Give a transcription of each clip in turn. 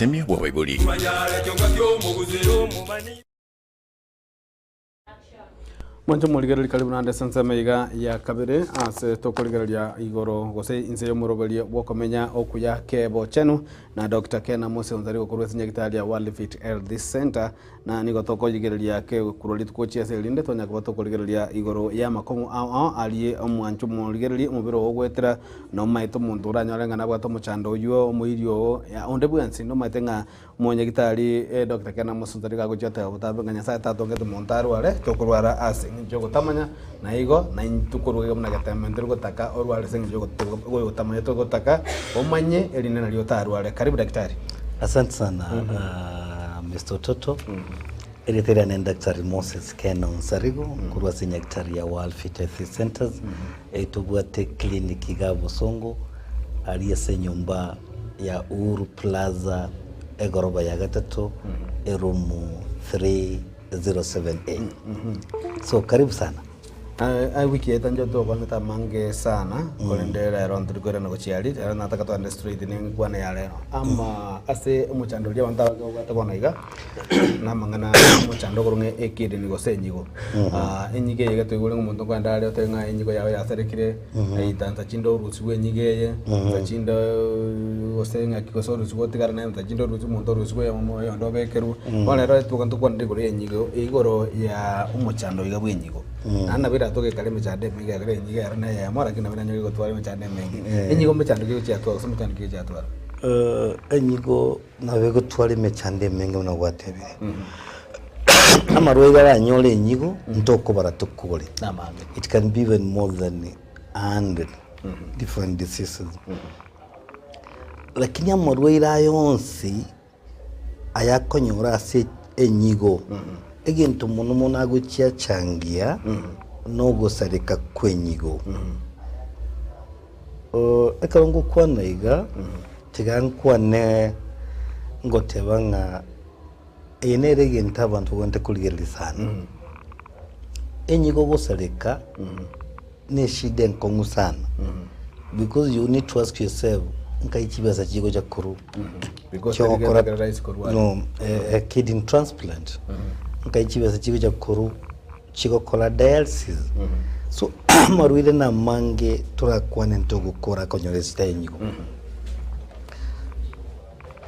Obosemia bw'abaibori. Mwanche omorigereria karibu naende ase ensemo iga ya kabere ase tokorigereria igoro gose inse y'omoroberio bw'okomenya okuya kebochenu na Doctor Ken Amos Onsarigo korwa ase nyagitari ya World Fit Health Center na nigo tokorigereria ke korwa rituko chia ase erinde tonya koba tokorigereria igoro y'amakong'u ao ao arie omwancho omorigereria omobere oo ogoetera Nomaete omonto oranyore ng'a nabwate omochando oyio, omoiri oo, onde bwensi, nomaete ng'a omonyagitari Doctor Ken Amos nigo agochia goteba botambe ng'a Nyasaye tatongete omonto arware, tokorwara ase eng'encho yogotamanya, na igo naintwe korwa iga buna getembe ntori gotaka orware ase eng'encho yogotamanya togotaka omanye erinde nario otarware. Karibu daktari. Asante sana Mister Ototo. Erieta riane ni Daktari Moses Ken Onsarigo korwa ase Nyagetari ya World Fit Health Centers Tobwate clinic iga Bosongo aria ase enyomba ya Uhuru Plaza egoroba ya gatato eroom 307A. So karibu sana. Ewiki yaito inche tokwanete amange sana korende rero ntori koirana gochia aria rero nataka togende straight ne enkwana ya rero ama ase omochando oria abanto abange babwate bono iga na amang'ana omochando okorwa ng'a ekidney gose enyigo. Enyigo eye iga toigure ng'a omonto nkoenda are otebe ng'a enyigo yago yasarekire, aitha nsa chinde orusigwe enyigo eye, nsa chinde gose ng'aki gose orusigwe otigare naye, nsa chinde orusigwe omonto orusigwe oyomo oyonde obekerwe. Bono rero toka ntokwanere igoro ya enyigo, igoro ya omochando iga bwa enyigo. Naende nabo eratoke ekare emechando emenge ekero enyigo ero na eyemo lakini nabo eranyore gotwara emechando emenge. Enyigo mechando ki egochia yatwara gose mechando ki egochia yatwara? Enyigo Nabo egotwara emechando emenge buna gwatebire. Amarwaire aranyore enyigo ntokobara tokore. Namange. It can be even more than 100 different diseases. Lakini amarwaire aya onsi ayakonyora ase enyigo, egento mono mono agochiachangia nogosareka kw'enyigo. Ekero ngokwana iga, tiga nkwane ngoteba ng'a eye nere egento abanto bagwenerete korigereria sana. Enyigo gosareka ne eshida enkong'u sana because you need to ask yourself nkai chibesa chigocha korwa Because chiogokora teri gento rahisi korwa no a kidney transplant nkai chibesa chigocha korwa chigokora dialysis so amarwaire namange torakwane ntogokora konyora esita enyigo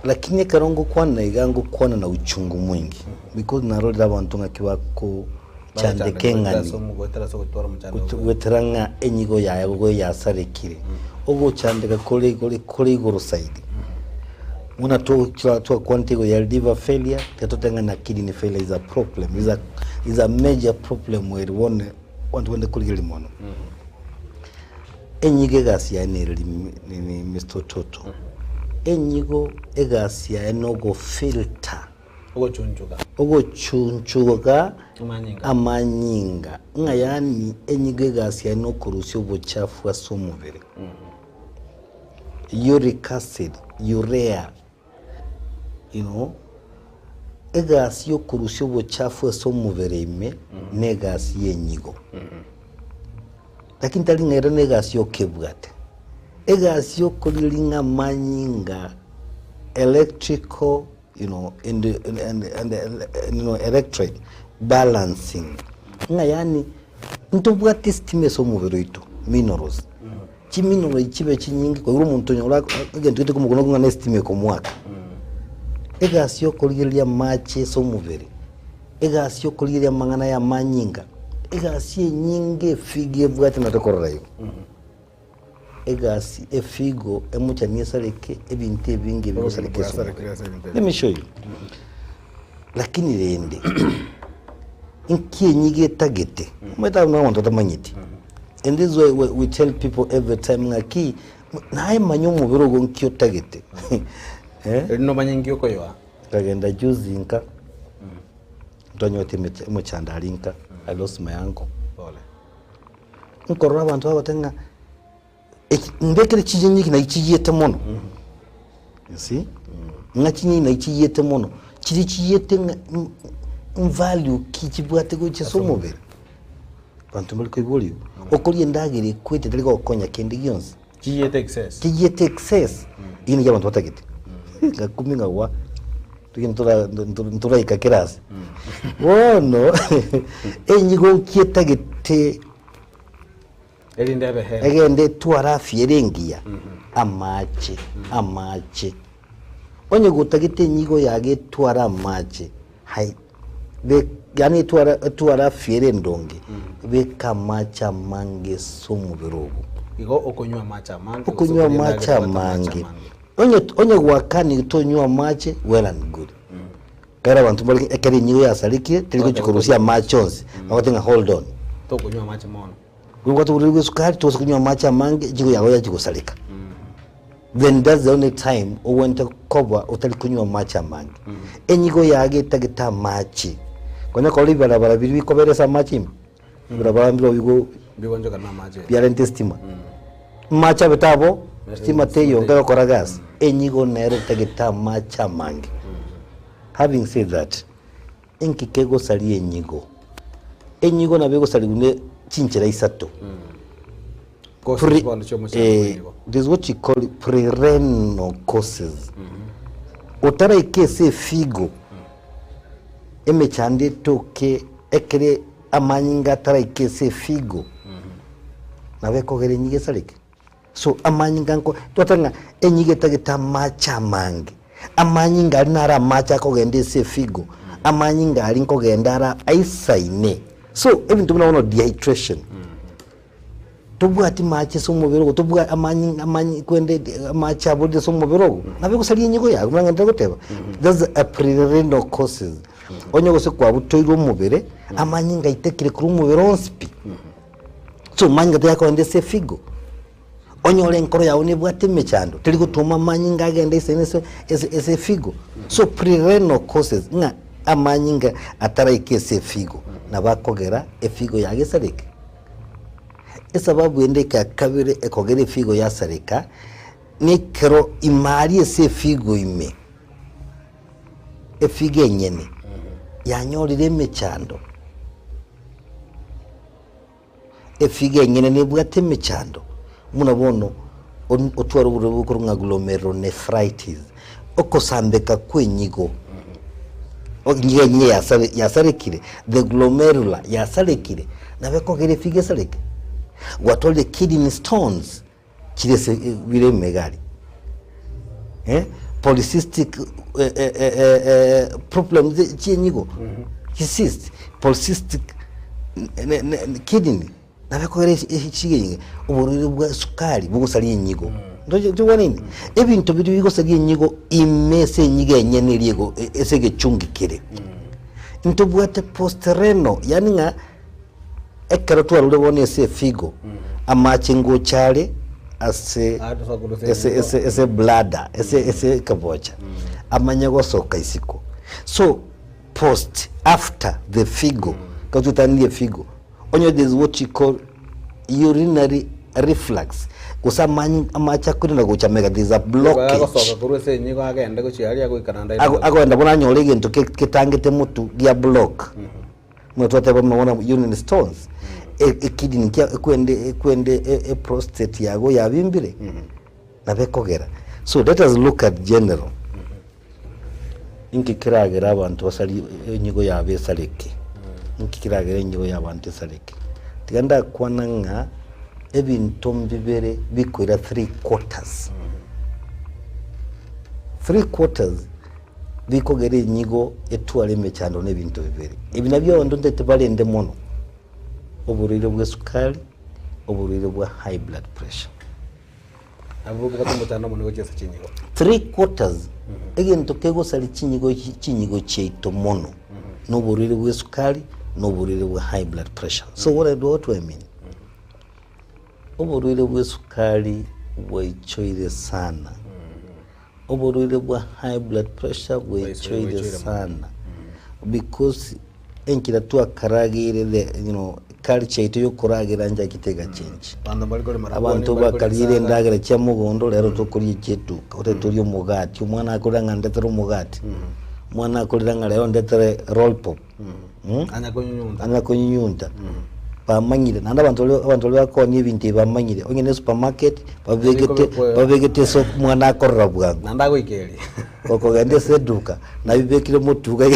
lakini ekero ngokwana iga ngokwana na uchungu mwingi because narorire abanto ng'aki bakochandeka eng'ani goetera ng'a enyigo yaye igo yasarekire ogochandeka kore igoro kore igoro zaidi Buna twakwanete igoro ya liver failure, tiga totebe ng'a na kidney failure is a problem, is a, is a major problem ere bono abanto bande korigereria mono. Enyigo egasi yaye nere ri- nini Mister Ototo, enyigo egasi yaye na ogofilter, Ogochunchuga. ogochunchuga Amanyinga. amanyinga, ng'a yaani enyigo egasi yaye na okorusia obochafu ase omobere. Uric acid, urea, you know, egasi yokorusia obochafu ase omobere ime na egasi y'enyigo. Lakini tari ng'a ere na egasi yokebwate. Egasi yokorigereria ng'a amanyinga electrical you know, and, and, and, and, and, you know, electric balancing ng'a yaani ntobwate estima ase omobere oito minerals Chiminerals chibe chinyinge koigwa omonto onyore egento gete komokuna ng'a na estima ekomoaka. Egasi ya okorigereria amache ase omobere, egasi ya okorigereria amang'ana ya amanyinga, egasi enyinge efigo ebwate nari korora igo. Egasi efigo emochani esareke ebinto ebinge bigosareka ase omobere. Let me show you. Lakini rende, inki enyigo etagete? Omanyete abwo nabanto batamanyeti. And this is why we, we tell people every time ng'aki naye manya omobere ogo nki otagete. Eh? Eri nomanye nki okoyoa. Nkagenda juzi nka ntwanyorete emecha- omochando aria nka I lost my uncle. Pole. Nkorora abanto bagoteba ng'a eki mbekere chinyeni eki naki chiyiete mono. You see? Ng'a chinyeni naki chiyiete mono. Chiria chiyiete ng'a m- m- value ki chibwate gochia ase omobere. Abanto mbari koigwa igo. Okoria endagera ekwete tari gokonya kende gionsi. Chiyiete excess. Chiyiete excess, eyio neyio abanto batagete. Ngakumi ng'a gwa, lakini ntora ntoraika kera ase. Bono, enyigo nki etagete Erinde ebe healthy. egende etware afya ere engiya? Amache, amache. Onye gotagete enyigo yago etware amache, hai be yaani etware etware afya ere endonge, beka amache amange ase omobere obo. Igo okonywa amache amange gose Okonywa okoria amache endagera ebwate amache amange. amange. Onye onye gwakanirie tonywa amache, well and good. Ekero abanto bare ekero enyigo yasarekire, teri gochia korusia amache onsi, bagoteba ng'a hold on. Tokonywa amache mono. Obwate oborwaire bwa esukari togose konywa amache amange enyigo yago yachia gosareka. Then that's the only time ogwenerete koba otari konywa amache amange. Enyigo yago etagete amache, konya korora ebibarabara biria bikobera ase amache ime, ebibarabara mbirobio bigo Bigonchoka na amache. biarente estima. Amache abete abo, stima teiyo onga egokora gasi, enyigo nere etagete amache amange. Having said that, inki kegosaria enyigo? Enyigo nabo egosarigwa ne chinchera isato. Causes Pre- bono chi'omochando eh, bw'enyigo. there's what you call pre-renal causes. Otaraika ase efigo, emechando etoke ekere amanyinga ataraika ase efigo, nabo ekogera enyigo esareke. So amanyinga nko twateba ng'a enyigo etagete amache amange, amanyinga aria naro amache akogenda ase efigo, amanyinga aria nkogenda ara aisaine. So ebinto buna bono dehydration, tobwati mache ase omobere ogo, tobwa amanyi amanyi kwende amache aborire ase omobere ogo, nabo egosaria enyigo yago buna ng'ende goteba, that's a pre-renal causes. Onye gose kwabutoirwe omobere, amanyinga aitekire korwa omobere onsi pi. So manyinga tayakogenda ase efigo, onyore enkoro yago nebwate emechando, teri gotoma amanyinga agende ase ase ase ase efigo. So pre-renal causes ng'a amanyinga ataraika ase efigo, nabo akogera efigo yago esareke. Esababu ende eka kabere ekogera efigo yasareka, nekero ime aria ase efigo ime, efigo enyene yanyorire emechando. Efigo enyene nebwate emechando, buna bono otware oborwaire bokorwa ng'a glomerulonephritis, okosambeka kw'enyigo, enyigo enyene yasare yasarekire, the glomerular yasarekire, nabo ekogera efigo esareke. Gwatwarire kidney stones, chire ase bire emega aria, eh, polycystic problems chi'enyigo, chicyst, polycystic ne- ne ne kidney, nabo ekogera echige oborwaire bwa esukari bogosaria enyigo. Ntochi ntobwanaine? Ebinto biria bigosaria enyigo ime ase enyigo enyene eria ego ase egechungi kere. Ntobwate post renal, yaani ng'a. Ekero twarure bono ase efigo, amache ngocha are ase ase ase ase bladder ase ase ekebocha, amanye gosoka isiko. So post after the figo, ekero twetanirie efigo, onye there is what you call urinary reflux, gose amany amache akoirana gocha mega there is a blockage. Agosoka korwa ase enyigo agende gochia aria agoika naende Ago airane. agoenda bono anyore egento ke ketangete motwe gia block. Buna twateba buna bono urine stones, e- ekidney kia ekwende ekwende e- eprostate yago yabimbire, nabo ekogera. So let us look at general. Inki keragere abanto basari enyigo yabo esareke? Inki keragere enyigo ya abanto esareke? Tiga ndakwana ng'a ebinto mbibere bikoira three quarters. Three quarters Bikogera enyigo etware emechando na ebinto bibere. Ebi nabio abanto ntete barende mono, oborwaire bw'esukari, oborwaire bwa high blood pressure. Nabwo bobwate omochando omonene gochia ase chinyigo. Three quarters, egento kegosaria chinyigo chinyigo chiaito mono, na oborwaire bw'esukari, na oborwaire bwa high blood pressure. So what I do, what do I mean? Oborwaire bw'esukari bwaichoire sana. Oborwaire bwa high blood pressure bwaichoire sana because enchera twakarageire the you know culture yaito yokoragera nchachete egachange. Abanto mbari korema rabwoni, Abanto mbari koria bakarire chinsaga. endagera chia mogondo rero tokoria echia eduka otari torie omogati omwana akorera ng'a ndetere omogati omwana akorera ng'a rero ndetere roll pop Anya konyunyunta. anya konyunyunta. Bamanyire, naende abanto baria abanto baria bakoonia ebinto ebi bamanyire, onye ne supermarket, babegete Ebikobekwa- babegete ase omwana akorora bwango. Naende agoika eria. Okogenda ase eduka, nabibekire motuka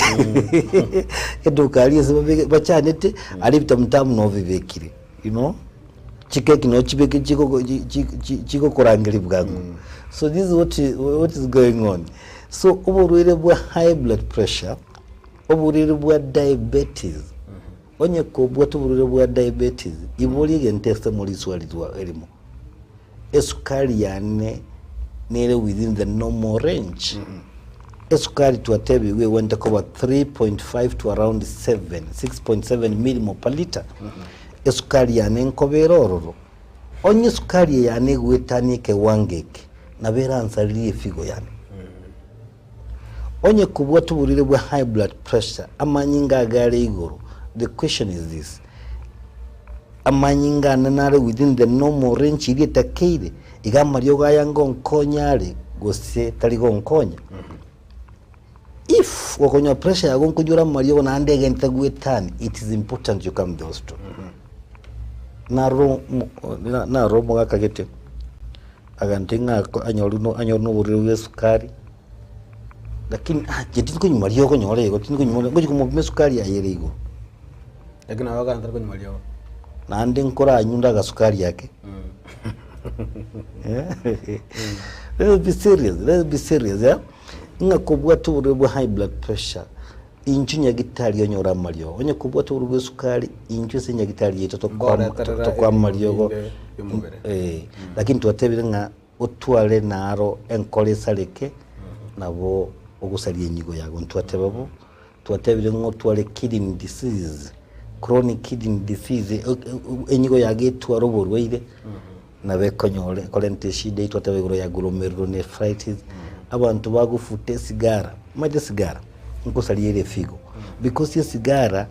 eduka aria ase babege bachanete, aria ebitamutamu noo bibekire, you know, chikeki noo chibekire chigoko chi- chi- chi- chigokorangeria bwango. So this is what what is going on. So oborwaire bwa high blood pressure, oborwaire bwa diabetes, Onye kobwate oborwaire bwa diabetes, iboria egento esemo riswali erimo, Esukari yane nere within the normal range? Esukari twatebigwe egwenerete koba 3.5 to around 7, 6.7 millimole per litre. Esukari yane nkoba ere ororo? Onye esukari eye yane egoetania ekewango eke, nabo eransaririe efigo yane. Onye kobwate oborwaire bwa high blood pressure, amanyinga ago are igoro, the question is this, amanyinga ane nare within the normal range eria etakeire? Iga amariogo aya ngonkonya are gose tari gonkonya? If gokonyora pressure yago nkonyora amariogo naende egente goetania, it is important you come to the hospital. Naro mo naro omogaka gete. Agantebia ng'a ako anyorwe no anyorwe na oborwaire bwa esukari, lakini ah inche tindi konywa mariogo konyora igo tindi konywa mariogo, ngochi komopima esukari yaye ere igoro. Lakini nabo akana tari konywa mariogo. Naende nkoranywa agasukari ake. Let's be serious, let's be serious eh, ng'a kobwate oborwaire bwa high blood pressure, Inchuo nyagitari onyore amariogo, onye kobwate oborwaire bw'esukari, inchuo ase nyagitari yaito tokoa Mboreterera tokoa ebinto amariogo binde bi'omobere. eh, lakini twatebire ng'a otware naro enkoro esareke nabo ogosaria enyigo yago ntwateba bo, twatebire ng'a otware kidney disease, chronic kidney disease enyigo yago etware oborwaire nabo ekonyore ekorenta eshida eywo twateba igoro ya glomerulonephritis, abanto bagofuta esigara, omanyete esigara nkosaria ere efigo, because esigara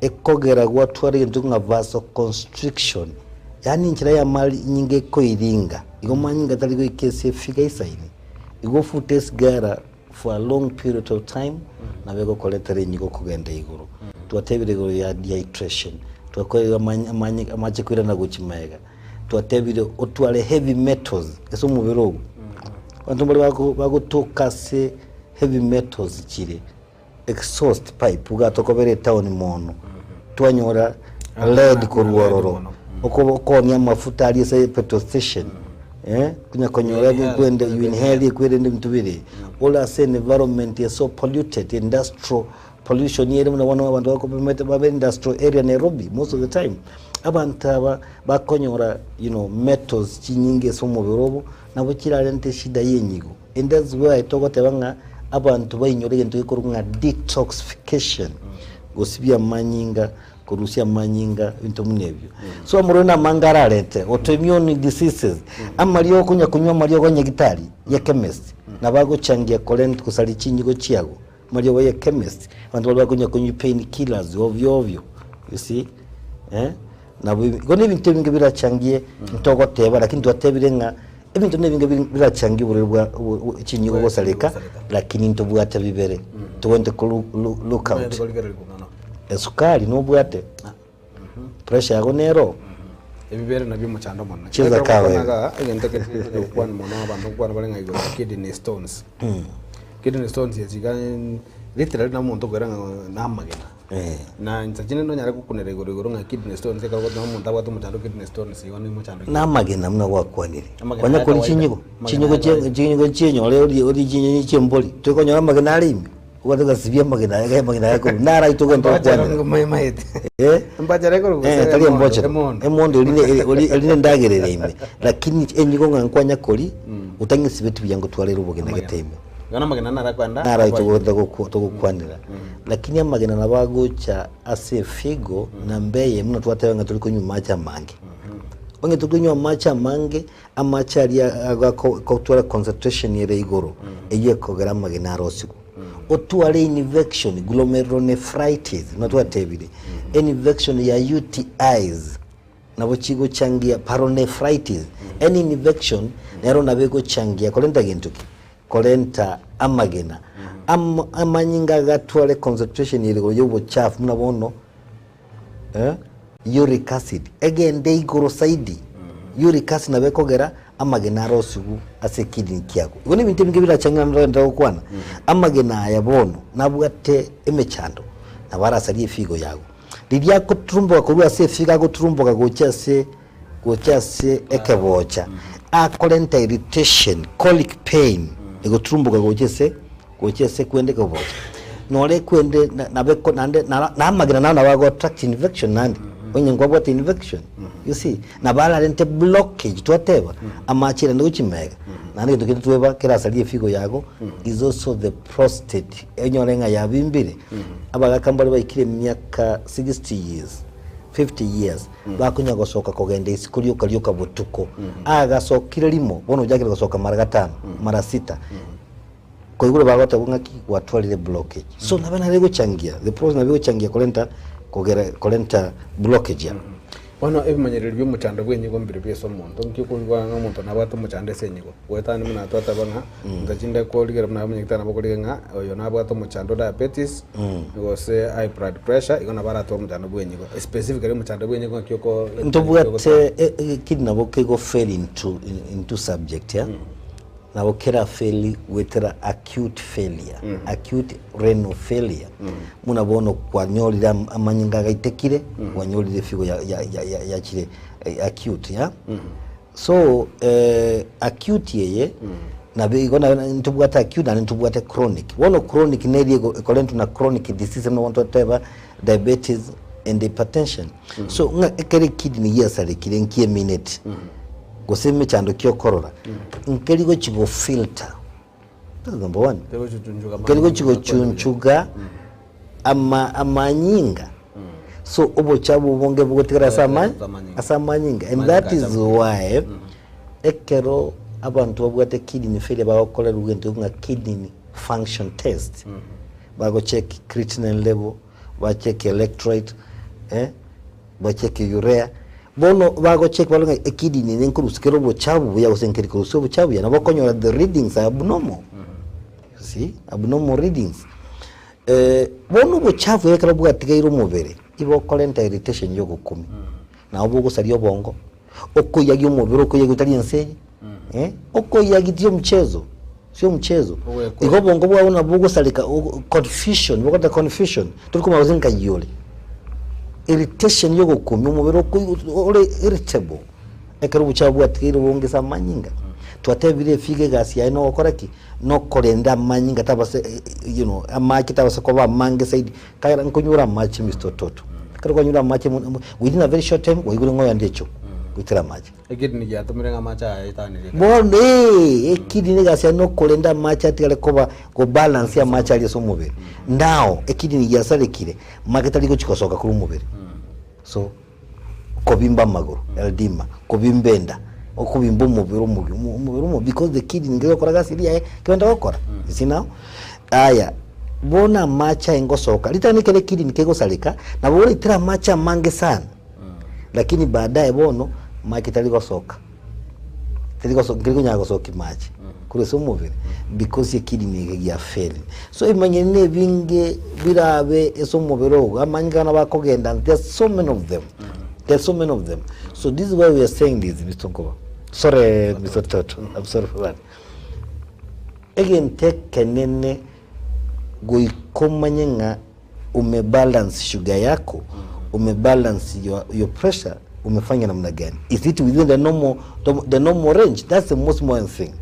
ekogera gwatwara egento ng'a vasoconstriction, yaani enchera ya amanyinga ekoiringa, igo amanyinga tari goika ase efigo eisaine, igo ofute esigara for a long period of time nabo egokoretera enyigo kogenda igoro. Twatebire igoro ya dehydration, twakorire amache koirana gochia magega. Twatebire otware heavy metals ase omobere ogo. Abanto mbare bago bagotoka ase heavy metals chire, exhaust pipe iga tokobera etown mono, twanyora lead korwa ororo, okoba okoonia amafuta aria ase petrol station eh, konya konyora You inhale, kwende you inhale kwerende ebinto bire, ore ase environment ere so polluted, industrial Pollution ere buna bono abanto bakobemete babe industrial area Nairobi most of the time, abanto aba bakonyora you know metals chinyinge ase omobere obo, nabo chirarente eshida ya enyigo. And that's why togoteba ng'a abanto bainyore egento gekorokwa ng'a detoxification, gosibia amanyinga, korusia amanyinga, ebinto buna ebio. So amarwaire namange ararente, autoimmune diseases, amariogo okonya konywa amariogo nyagitari ya chemist, nabo agochangia korent gosaria chinyigo chiago. Mariogo ye chemist, abanto baria bakonywa konywa pain killers ovyo ovyo, you see eh, nabo igo na ebinto ebinge birachangie ntogoteba lakini twatebire ng'a ebinto na ebinge birachangie oborwaire bwa obo chinyigo gosareka, lakini ntobwate bibere, togwenerete ko look out. Omanyete korigereria mono. Esukari nobwate, pressure yago nero. Ebibere nabio omochando omonene. Cheza Ekero kawa gokwana ere. igaa, egento ekio tonya gokwana mono abanto nkokwana bare ng'a igoro ya kidney stones. Kidney stones echi iga literally na omonto okoira ng'a na amagena. Eh. Na inche chinde nonyare gokunera igoro igoro ng'a kidney stones ekero ogoteba omonto abwate omochando o kidney stones igo ni mochando ki? Na amagena buna gwakwanire. Amagena Konya aya kori kawaida. chinyigo, Amagena chinyigo aya chie kawaida. chinyigo chienyore orie orie chinyeni chi'embori, toikonyora amagena are ime. Obwate gasibia amagena aya, amagena aya korwa naro aye togende Mbochero gokwanera. ngomaemaete. Eh? Mbochero ekorwa gose Eh, tari emondo, embochero. emondo. Emondo eri ne- eri eri nendagera ere ime. Lakini enyigo ng'a nkwanya kori, otang'esibeti buya ngotwarere obogena gete ime. Igo namagena naro akwenda Naro aye akoa togenda gokwa- togokwanera. Lakini amagena nabo agocha ase efigo na mbeye buna twateba ng'a tori konywa amache amange. Onye tokonywa amache amange, amache aria agakotwara concentration ere igoro, eyio ekogera amagena arosigwe. Otware infection, glomerulonephritis, buna twatebire, infection ya UTIs, nabo chigochangia paronephritis, any infection nero nabo egochangia korenta gento ki? Korenta amagena. Am- amanyinga agatware concentration ere igoro ya obochafu buna bono eh. Uric acid egende igoro zaidi. Uric acid nabo ekogera amagena arosigwe ase ekidney kiago. Igo nebinto ebinge birachang'ana ndogenderere gokwana. Amagena aya bono nabwate emechando nabo arasarie efigo yago. Riria agoturumboka korwa ase efigo agoturumboka gocha ase gocha ase ekebocha akorenta irritation, colic pain egoturumboka gocha ase gocha ase kwende ekebocha. Nore kwende na nabo eko naende nara na amagena naro nabo ago attract infection naende, onye nkwabwate infection, you see, nabo ararente blockage twateba, amache naende gochia magega, naende egento kende tweba kerasarie efigo yago is also the prostate, onyore ng'a yabimbire, abagaka mbare baikire emiaka 60 years, 50 years, bakonya gosoka kogenda isiko rioka rioka botuko, agasokire rimo, bono ochakire gosoka mara gatano, mara sita. Koigure bagotebwa ng'aki gwatwarire blockage. So nabe nare gochangia, the process nabo egochangia korenta kogera korenta blockage ya. Bono ebimanyererio bi'omochando bw'enyigo mbirobio ase omonto, nki okoigwa ng'a omonto nabwate omochando ase enyigo? Goetania buna twateba ng'a insa chinde korigereria buna omonyagitari nabo okorigereria ng'a oyo nabwate omochando diabetes, gose high blood pressure, igo nabo aratware omochando bw'enyigo. Specifically omochando bw'enyigo ng'aki oko Ntobwate ekeri nabo kego fail into into subject ya. Nabo kera fail goetera acute failure, acute renal failure, buna bono kwanyorire amanyinga agaitekire, kwanyorire efigo ya- ya- ya- ya- yachire acute ya. So acute eye, nabo igo naende ntobwate acute naende ntobwate chronic. Bono chronic neri ego ekorentwa na chronic disease buna bono twateba diabetes and hypertension. So ng'a ekero ekidney giasarekire nki emineti, gose emechando ki okorora, nkeri gochi go filter, that's number one. Nkeri gochi gochunchuga ama amanyinga. So obochabu obonge bogotigara ase ama ase amanyinga and that is why ekero abanto babwate kidney failure bagokorerwa egento ng'a kidney function test, bagocheck creatinine level, bacheke electrolyte, eh, bacheke urea, bono bagocheki barore ng'a ekidney eye nkorusia kere obochabu buya gose nkeri korusia obochabu buya, nabo okonyora the readings are abnormal, you see, abnormal readings. Bono obochafu ekero bwatigaire omobere, igo okorenta irritation ya ogokumia, nabo bogosaria obongo, okoiyagia omobere okoiyagia otari ense eye, eh, okoiyagia sio mchezo. Sio mchezo. Ogwekora. Igo obongo bwao nabo bogosareka ogo- confusion, bogoreta confusion, tori komanya gose nkai ore. Irritation ya ogokumia omobere okoi ore irritable, ekero obochafu bwatigaire obonge ase amanyinga. Twatebire efigo egasi yaye nogokora ki? Nokorenda amanyinga tabase you know, amache tabasa koba amange zaidi, ekiagera nkonyora amache Mister Ototo. Ekero kwanyora amache mo- mo within a very short time waigure ng'a oyande echoo, goetera amache. Ekidney giatomire ng'a amache aya aetanirie kare. Bono ee, ekidney egasi yaye nokorenda amache atigare koba gobalance amache aria ase omobere. Now, ekidney giasarekire, make tari gochi gosoka korwa omobere. So, kobimba amagoro, eldema, kobimba enda, okobimba omobere omobe, omo- omobere omobe because the kidney nkeri gokora gasi eria yaye kegenda gokora, you see now. Aya, bono amache aye ngosoka, ritang'ani ekero ekidney kegosareka, nabo oretire amache amange sana. Lakini baadaye bono mache tari gosoka, tari goso nkeri konyara gosokia mache korwa ase omobere because ekidney eke gia failed. So ebimanyeri na ebinge birabe ase omobere ogo, amanyinga nabo akogenda there are so many of them, there are so many of them. So this is why we are saying this Mister Nkoba, sorry Mister Toto, I'm sorry for that. Egento ekenene goika omanye ng'a umebalance sugar yako umebalance your, your pressure umefanya namna gani is it within the normal, the, the normal range that's the most important thing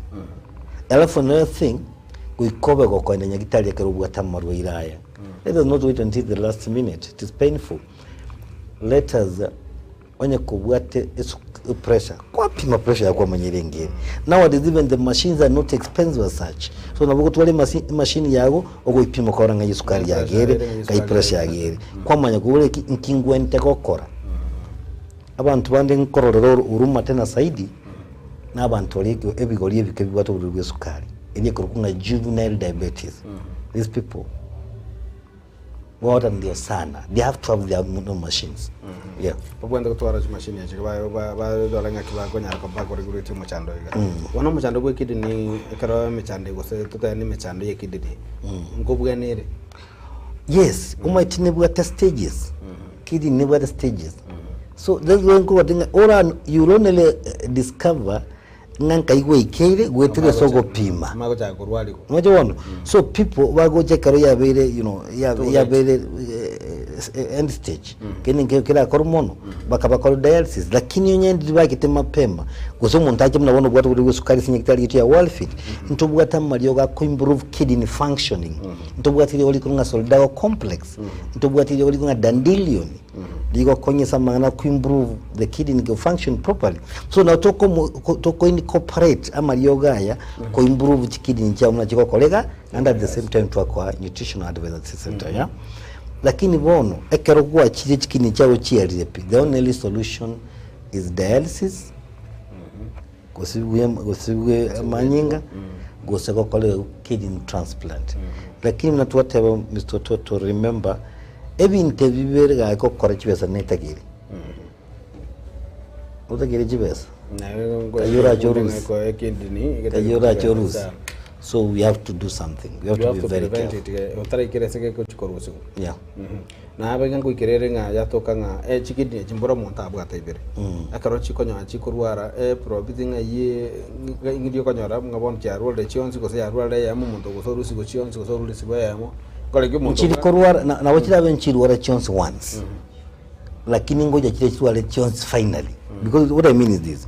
alafu another thing goika obe gokoenda nyagitari ekero obwate amarwaire aya let us not wait until the last minute it is painful let us Onye kobwate esuk pressure, kwapima pressure yao kwamanya ere engiya ere. Nowadays even the machines are not expensive as such. So nabo ogotwara emasi emachine yago, ogoipima okarora ng'ai esukari Ng'ai yago pressure ere, ere, ng'ai ng'ai esukari pressure ere. yago ere. Kwamanya kobora eki nki ngwenerete gokora. Abanto bande nkororera oro huruma tena zaidi, na abanto baria eke ebigori ebike bibwate oborwaire bwa esukari, eria ekorokwa ng'a juvenile diabetes. These people. Gwagotanire sana they have to have their own machines yeah. Babwenerete gotwara chimashini echi ba- ba- barore ng'aki bakonyara koba bakoregulate omochando oyo iga. Bono omochando bwa ekidney ekero emechando gose totebe na emechando ya ekidney, nkobwana ere? Yes, omanyete nebwate stages, kidney nebwate stages. So that's why nkogotebia ng'a ora you will only discover ng'a nkai gwaikeire goetera ase ogopima. Amanye gochaka korwarigwa. Omache bono? So people bagocha ekero yabeire you know, ya- Too late. yabeire end stage, kende nkeiyo kerakorwe mono, bakabakora dialysis, lakini onye ndiri bagete mapema, gose omonto ache buna bono obwate oborwaire bwa esukari ase nyagetari yaito ya Worldfit, ntobwate amariogo ako improve kidney functioning, ntobwate eriogo rikorwa ng'a Solidago complex, ntobwate eriogo rikorwa ng'a Dandelion, rigokonya ase amang'ana ko improve the kidney go function properly. So nabo tokomo ko toko incorporate amariogo aya ko improve chikidney chiago buna chigokora iga, naende at the same time twakoa nutritional advice at the same time yeah. Lakini bono ekero gwachire chikidney chiago chiarire pi, the only solution is dialysis, gosibwa gosibwa amanyinga, gose gokorerwa kidney transplant. Lakini buna twateba Mister Ototo remember, ebinto ebi bibere gaki gokora chibesa netageri. Otagere chibesa. Kayio orache orusie. Kayio orache orusie. So we have to do something. We have You to have be to very prevent careful. it otaraikera ase gegochi korusigwa. Yeah. Nabe ng'a ngoikera ere ng'a yatoka ng'a eh chikidney echi mbora omonto abwate ibere. Ekero chikonyora chikorwara eh probability ng'a eyie ng'iri okonyora ng'a bono chiarwarire chionsi gose yarwarire eyemo omonto gose orusigwe chionsi gose orusigwe eyemo, nkore ki omonto Nchiri korwara na- nabo chirabe nchirwara chionsi once. Lakini ngocha chire chirware chionsi finally. Because what I mean is this,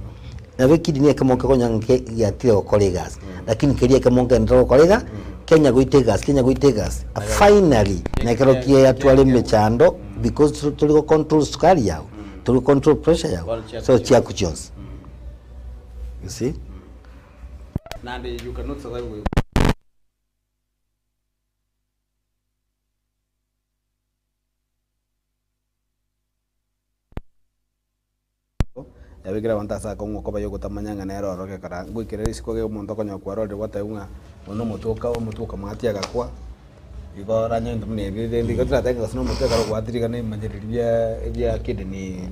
nabo ekidney ekemo kekonya ng'a giatire gokora egasi, lakini keria ekemo nkenderera gokora iga, kenya goita egasi, kenya goita egasi, finally nekero kiaye yatwara emechando because to- tori go control sukari yago, tori go control pressure yago, so chiaku chionsi. You see? Naende you cannot survive with Yabekire abanto ase akong'u okoba y'ogotamanya ng'a nere oro gekora ngoikera risiko ge omonto okonyora kwarorire gwatebwa ng'a oyo na omotwe oka omotwe okamwatia agakwa, igo oranyore ebinto buna ebi rende igo toratebe gose na omotwe ekero ogwatire iga na ebimanyereri bia ebia kidney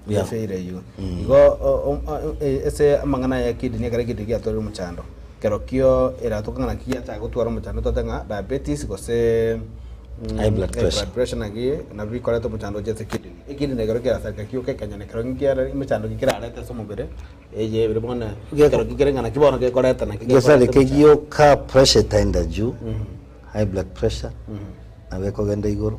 Yeah. failure eywo. Igo o- o- ase amang'ana aya ya kidney ekero ekidney giatwarire omochando, kerokio eratoka ng'a naki giachaka gotwara omochando tote ng'a diabetes gose High blood pressure. blood pressure naki nabio bikoreta omochando gochia ase kidney. Ekidney ekero kerasareka kioka ekanyene ekero nkiare emechando ki kerarete ase omobere, eye ebere bono ekero kikere ng'a naki bono gekoreta naki gekoreta Gesareke omochando. gioka pressure etaenda juu, high blood pressure, nabo ekogenda igoro,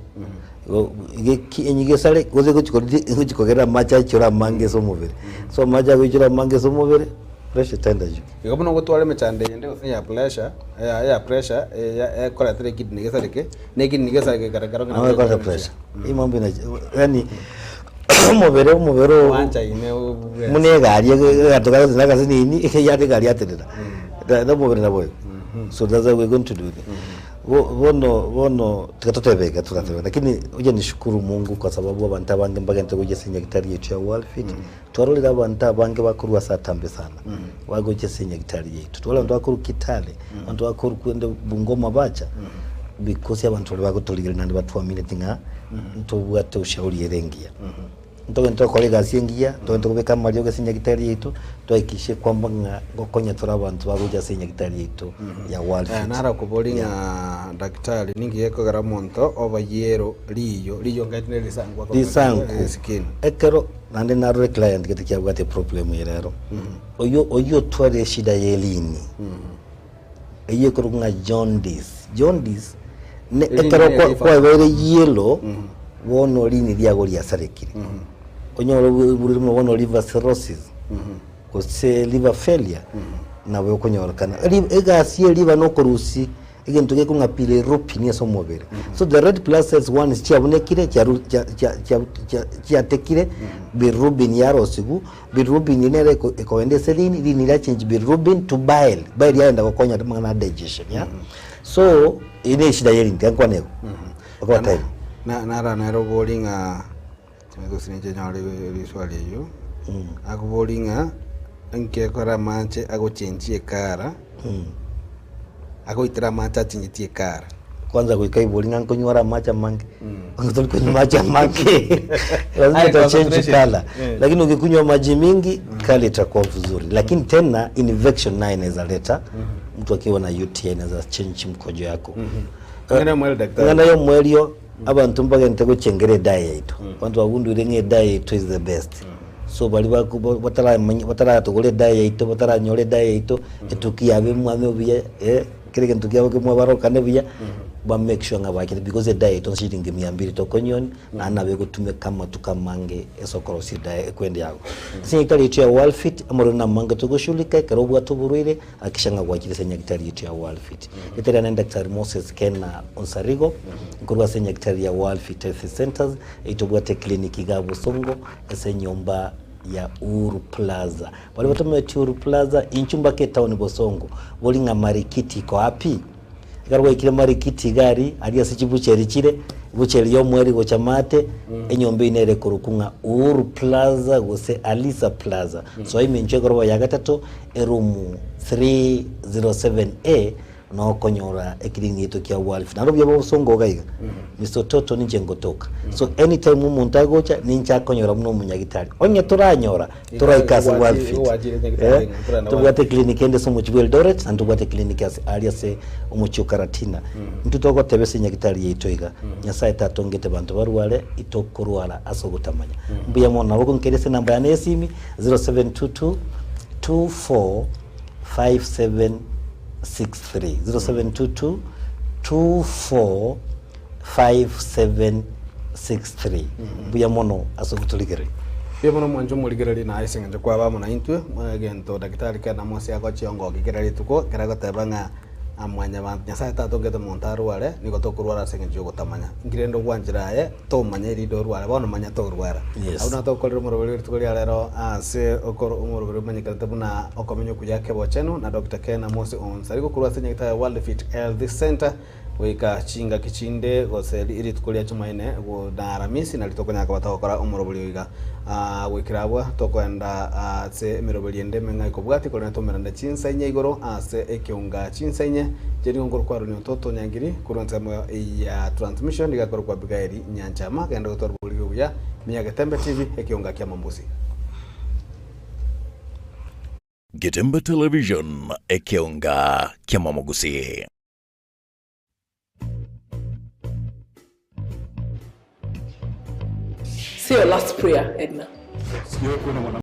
igo geki onye gesare gose egochi kori egochi kogera amache aichore amange ase omobere, so amache agoichora amange ase omobere, pressure etaenda juu. Igo buna ogotwara emechando eyende gose ya pressure, eya eya pressure eya ekoretera ekidney gesareke, na ekidney gesareke ekero ekero Nabo ekoreta pressure. Hii mambo ina yaani omobere omobere oo Wanchaine obwe. buna egari egento gase na gase nini yate egari yatenena. Na omobere nabo oyo. So that's how we're going to do it. Bo bono bono tiga totebe iga toratebe lakini oye nishukuru Mungu kwa sababu abanto abange mbagente gocha ase enyagitari yaito ya Worldfit. Twarorire abanto abange bakorwa ase atambe sana bagocha ase enyagitari yaito. Twarora abanto bakorwa Kitale, abanto bakorwa kende Bungoma bacha because abanto baria bagotorigereria naende batwamineti ng'a ntobwate ushauri ere engiya. Ntogende tokore egasi engiya, ntogende kobeka amariogo ase enyagitari yaito, twahakikishe kwamba ng'a ngokonya tore abanto bagocha ase enyagitari yaito ya World Eh, Fit. narakoborie ng'a daktari ninki gekogera omonto oba yellow riyo, riyo nkaeti ne risanku akobeka Risanku, eskin. ekero Naende narore client gete kiabwate eproblem eye rero. Oyio oyio otwarire eshida ye erini. Eyio ekorokwa ng'a jaundice. Jaundice ne Erini ekero ne kwa- liver. kwabeire yellow, bono rini riago riasarekire. Onyore oburire buna bono liver cirrhosis, gose liver failure, nabo okonyorekana. Ri- Egasi ye liver nokorusia Egento gekong'a bilirubin ase omobere. So the red blood cells once chiabunekire chiaru chia chia chia chia chiatekire, bilirubin yarosigwa, bilirubin eye nere eko ekogenda ase rini, rini ria change bilirubin to bile, bile yaenda gokonya amang'ana a digestion yeah. So eye ne eshida ye rini, tiga nkwane igo, okoba time. Na nara nere obori ng'a gose ninche nyore riswali eyio, akobori ng'a inki ekora amache agochenchia ekara. Agoitera amache achinyetie ekara. Kwanza goika ibori ng'a nkonyware amache amange. Onye tori konywa amache amange lazima High uta change concentration. color. Lakini ukikunywa maji mingi color itakuwa vizuri. Lakini tena infection nayo inaweza leta mtu akiwa na UTI inaweza change mkojo yako. Ng'ana omweri daktari. Ng'ana ya omwerio. Abanto mbagente gochengera edawa yaito. Abanto bagunduire ng'a edawa yaito is the best. So baria bako bataramanya bataratogora edawa yaito, bataranyora edawa yaito, etuki yabo emwame buya, kera egento kiabo kemwabarokane buya, ba make sure ng'a bakire because edawa yaito nse shilingi mia mbili tokonyionia, naende nabo egotumeka amatuko amange ase okorosia edawa ekwende yago. Ase nyagetari yaito ya Worldfit, amarwaire namange togoshughulika ekero obwate oborwaire, Hakikisha ng'a gwachire ase enyagitari yaito ya Worldfit. Rieta riane Daktari Moses Kena Onsarigo, nkorwa ase enyagitari ya Worldfit Health Centers, eyio tobwate eclinic igaa Bosongo ase enyomba ya Uhuru Plaza. Baria batomanyeti Uhuru Plaza, inchuo mpaka etown Bosongo, bori ng'a Marikiti iko api? Ekero gwaikire Marikiti iga aria, aria ase chibucheri chire, ebucheri ya omweri gocha maate, enyomba eyio nere ekorokwa ng'a Uhuru Plaza gose Alisa Plaza. Soa ime inchuo egoroba ya gatato, eroom 307A, noo okonyora ekiringi giaito kia World. Naende obuya bwa obosongo iga iga, Mister Ototo ninche ngotoka. So anytime omonto agocha, ninche akonyora buna omonyagitari. Onye toranyora, toraika ase World Fit. Eh, tobwate eclinic ende ase omochie bwa Eldoret, naende tobwate eclinic ase aria ase omochie o Karatina. Intwe togoteba ase enyagitari yaito iga, Nyasaye tatongete banto barware, itokorwara ase ogotamanya. Mbuya mono, nabo ogonkeria ase enamba yane ya esimi, 0722 24 5763, 0722 24 5763. Mbuya mono ase ogotorigereria. Mbuya mono mwanche omorigereria na ase eng'encho kwaba amo naintwe, egento Daktari Ken Amos agochia ongoki kera rituko, ekero agoteba ng'a mwanyabanto Nyasaye tatongete monto arware, nigo tokorwara ase eng'encho yogotamanya. Inki rende ogwanchera aye, tomanya erinde orware, bono manya torwara. Yes. Abwo natokorire omoroberi rituko ria rero ase okoro omoroberi omanyekanete buna okomenya okuya kebochenu na Doctor Ken Amos Onsarigo korwa ase nyagetari ya World Fit Health Center. Goika chingaki chinde gose rituko ria Chumaine na Aramisi nario tokonyara koba togokora omorobori oyo iga. Goikera abwo tokoenda ase emeroberi ende emeng'ao ekobwatia korende tomerane chinsa inye igoro ase ekeunga chinsa inye chiria nkorokwa Aroni Ototo Nyangiri korwa ensemo ya transmission nigo akorokwa Abigaeli Nyanchama genda gotwara oboriri obuya menya Getembe TV ekeunga kia Mambusi. Getembe Television, ekeunga kia Mamogusii. Say your last prayer, Edna.